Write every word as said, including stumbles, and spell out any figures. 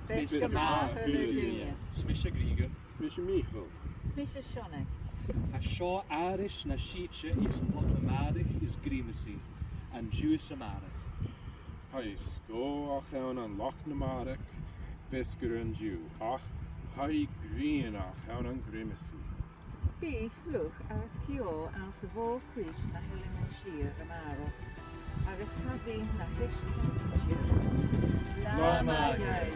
Feasgar math a h-uile duine. 'S mise Griogair. 'S mise Mìcheal. 'S mise Seonag. Tha seo aithris na sìde is Loch na Màireach is Griomasaigh, an-diugh sa mhàireach. Tha i sgòthach ann an Loch na Màireach feasgar an-diugh, ach tha i grianach ann an Griomasaigh. Bidh fliuch agus ceò anns a' mhòr-chuid na h-Eileanan Siar a-màireach, agus cha bhi na h-eisimeisean latha math.